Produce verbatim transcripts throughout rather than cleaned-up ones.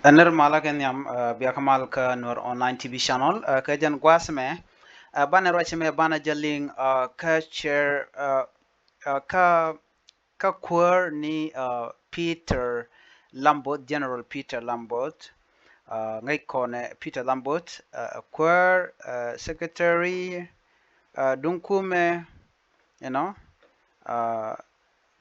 Ɛ nir malä kɛ nhiam, ɛ, bia kä mal kä Nuer Online T V channel, ɛ, kä jɛn gua̱a̱th mɛ, ɛ, banɛ ruac mɛ banɛ jɛ liŋ, ɛ, kä chair, ɛ, ɛ, kä, kä kuäär ni, ɛ, Peter Lamboth, General Peter Lamboth, ɛ, ŋäc kɔnɛ Peter Lamboth, ɛ, kuäär, ɛ, secretary, ɛ, duŋ kumɛ, you know, ɛ,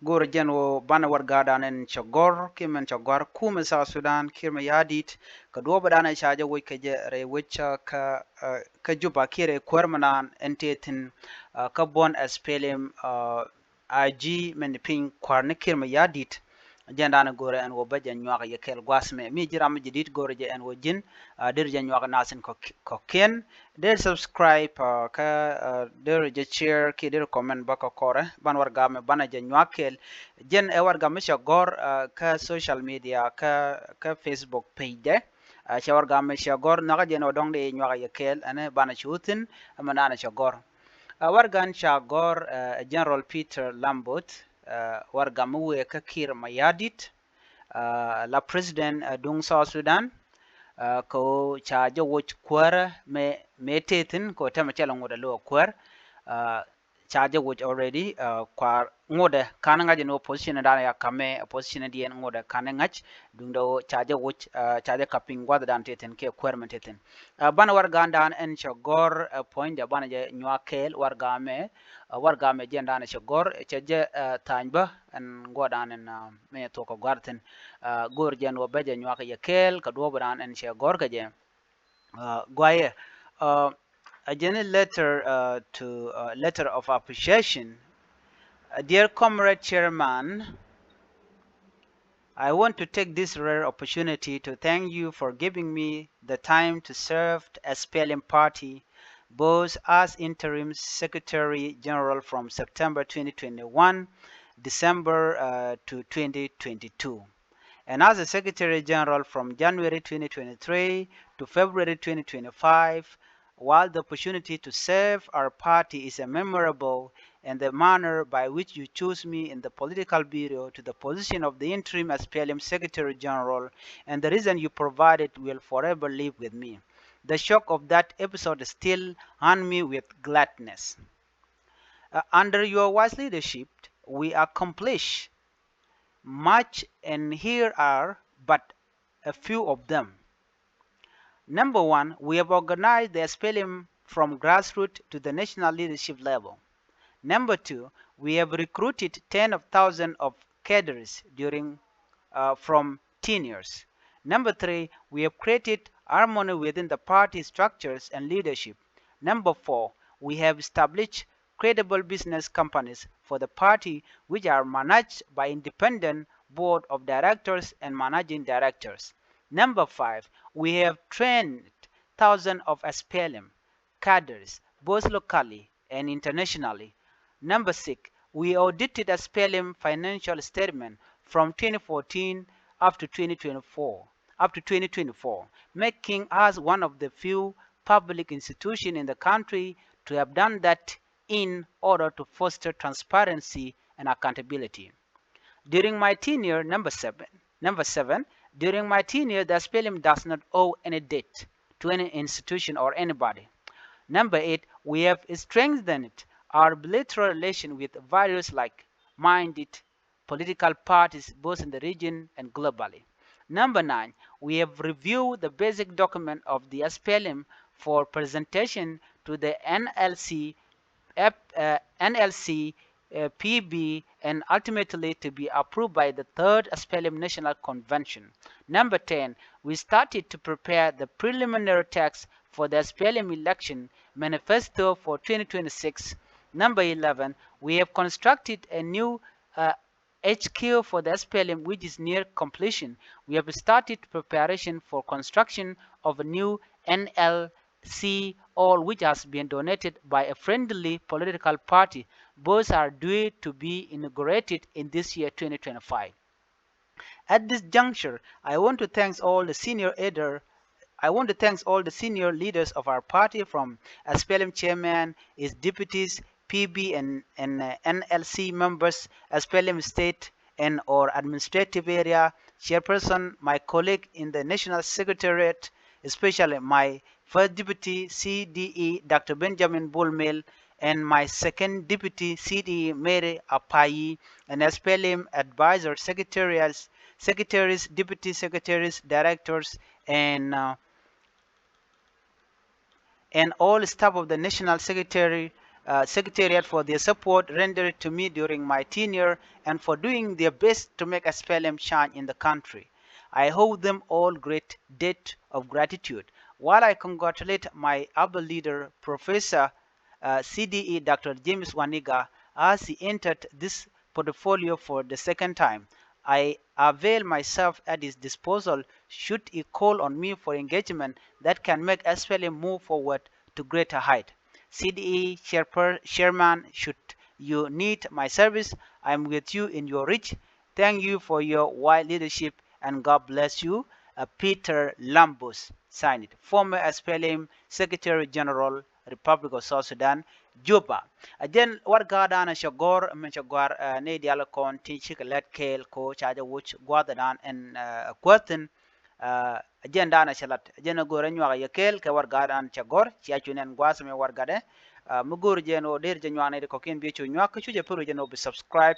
go̱o̱rä jɛn ɣöö banɛ warɛgakdan ɛn cɛ gɔ̱r kiɛ mɛn cɛ gɔ̱a̱r kumɛ South Sudan Kiir Mayardit, kɛ duɔ̱ɔ̱pädan ɛ ca jɛ woc kɛ jɛ rɛy wec kä, ɛ, kä Juba kiɛ rɛy kuäär mi naan ɛn tëë thi̱n, ɛ, kä buɔ̱n SPLM, ɛ, I G mɛn piny kuäär ni Kiir Mayardit. Jɛn dan go̱o̱rä ɛn ɣöö bä jɛ nyuak yɛ kɛɛl gua̱a̱th mɛ. Mi ji̱ ram mi jɛ di̱t go̱o̱rä jɛ ɛn ɣöö ji̱n, ɛ, deri jɛ nyuak nath in kɔ̱k-, kɔ̱kiɛn. Deri subscribe, ɛ, kä, ɛ, deri jɛ share kiɛ deri comment bä kä kɔrɛ. Ban warɛgak mɛ banɛ jɛ nyuak kɛɛl. Jɛn ɛ warɛgak mi cɛ gɔ̱r, ɛ, kä social media, kä, kä Facebook page dɛ. Ɛ, cɛ warɛgak mi cɛ gɔ̱r, nhɔakä jɛn ɣöö dɔ̱ŋ dee nyuak yɛ kɛɛl, ɛn banɛ cu thi̱n, ɛmɛ nanɛ cɛ gɔ̱r. Ɛ, warɛgan ca gɔ̱r, ɛ, General Peter Lamboth, ɛ, warɛgak mi wëë kä Kiir Mayardit, ɛ, la President, ɛ, duŋ South Sudan, ɛ, kɛ ɣöö ca jɛ woc kuäärä mɛ, mɛ tëë thi̱n kɛ ɣöö tɛmɛ cɛ lɛ ŋot ɛ lo̱ ɛ kuäär, ɛ, ca jɛ woc already, ɛ, kua̱r ŋotdɛ ka̱n ŋa̱c ɛn ɣöö position dan ya ka̱mɛ, ɛ, position diɛn ŋotdɛ ka̱n ŋa̱c, duundɛ ɣöö ca jɛ woc, ɛ, ca jɛ ka̱p piny gua̱thdan tëë thi̱n kiɛ kuäär mɛn tëë thi̱n. Ɛ, banɛ warɛgandan ɛn cɛ gɔ̱r, ɛ, puɔ̱nydɛ banɛ jɛ nyuak kɛɛl warɛgamɛ, ɛ, warɛgamɛ jɛn dan cɛ gɔ̱r, cɛ jɛ, ɛ, tha̱a̱ny bä ɛn guɔ̱dan ɛn, ɛ, mɛ thuɔ̱k kɛ gua̱r thi̱n. Ɛ, go̱o̱r jɛn ɣöö bä jɛ nyuak kɛ jɛ kɛɛl kɛ duɔ̱ɔ̱pädan ɛn cɛ gɔ̱r kɛ jɛ. Ɛ, guayɛ, ɛ, a genuine letter, ɛ, to, ɛ, letter of appreciation. Ɛ, dear comrade chairman, I want to take this rare opportunity to thank you for giving me the time to serve SPLM party, both as interim secretary general from September twenty twenty-one, December, uh, to twenty twenty-two, and as a secretary general from January twenty twenty-three to February twenty twenty-five, while the opportunity to serve our party is a memorable, and the manner by which you chose me in the political bureau to the position of the interim SPLM Secretary General, and the reason you provided will forever live with me. The shock of that episode still haunt me with gladness. Uh, under your wise leadership, we accomplished much, and here are but a few of them. Number one, we have organized the SPLM from grassroots to the national leadership level. Number two, we have recruited ten of thousands of cadres during, uh, from tenures. Number three, we have created harmony within the party structures and leadership. Number four, we have established credible business companies for the party, which are managed by independent board of directors and managing directors. Number five, we have trained thousands of SPLM cadres, both locally and internationally. Number six, we audited SPLM financial statement from twenty fourteen up to twenty twenty-four, up to twenty twenty-four, making us one of the few public institutions in the country to have done that in order to foster transparency and accountability. During my tenure, number seven, number seven, during my tenure, the SPLM does not owe any debt to any institution or anybody. Number eight, we have strengthened our bilateral relation with various like-minded political parties both in the region and globally. Number nine, we have reviewed the basic document of the SPLM for presentation to the NLC, F-, uh, NLC, uh, P B, and ultimately to be approved by the Third SPLM National Convention. Number ten, we started to prepare the preliminary text for the SPLM election manifesto for twenty twenty-six. Number eleven, we have constructed a new, uh, H Q for the SPLM, which is near completion. We have started preparation for construction of a new NLC hall, which has been donated by a friendly political party. Both are due to be inaugurated in this year, twenty twenty-five. At this juncture, I want to thank all the senior elder, I want to thank all the senior leaders of our party, from SPLM chairman, his deputies, P B and, and, uh, NLC members, SPLM state and or administrative area chairperson, my colleague in the National Secretariat, especially my first deputy C D E, Doctor Benjamin Bol Mel, and my second deputy C D E, Mary Apayi, and S P L M advisor, secretarials, secretaries, deputy secretaries, directors, and uh, and all staff of the National Secretary, uh, Secretariat for their support rendered to me during my tenure and for doing their best to make S P L M shine in the country. I owe them all great debt of gratitude. While I congratulate my able leader, Professor uh, C D E Doctor James Waniga, as he entered this portfolio for the second time, I avail myself at his disposal should he call on me for engagement that can make S P L M move forward to greater height. C D E chairper-, chairman, should you need my service, I am with you in your reach. Thank you for your wise leadership and God bless you. Uh, Peter Lambus, sign it. Former S P L M Secretary General, Republic of South Sudan, Juba. A jɛn warɛgakdan cɛ gɔ̱r, min cɛ gɔ̱r, uh, ni dial kɔn ti cikɛ lɛt kɛɛl ko ca jɛ wuc gua̱thdan ɛn, uh, kuäthin, uh, a jɛn dan cɛ lat. A jɛn a go̱r ɛ nyuak yɛ kɛɛl kɛ warɛgakdan cɛ gɔ̱r, cia cu nɛn gua̱th mi warɛgakdɛ. Uh, mi go̱r jɛn ɔ der jɛ nyuak ni di kɔ̱kiɛn bi cu nyuak, kä cu jɛ pir jɛn ɔ bi subscribe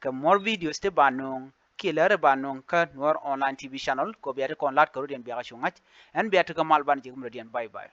kɛ more videos ti ba nuŋ kiɛ lɛr ba nuŋ kä Nuer Online T V channel. Kɔ bia ti kɔn lat kɛ rɔ̱diɛn bia kä cu ŋa̱c. Ɛn bia ti kä mal ban jɛ kä mi rɔ̱diɛn. Bye bye.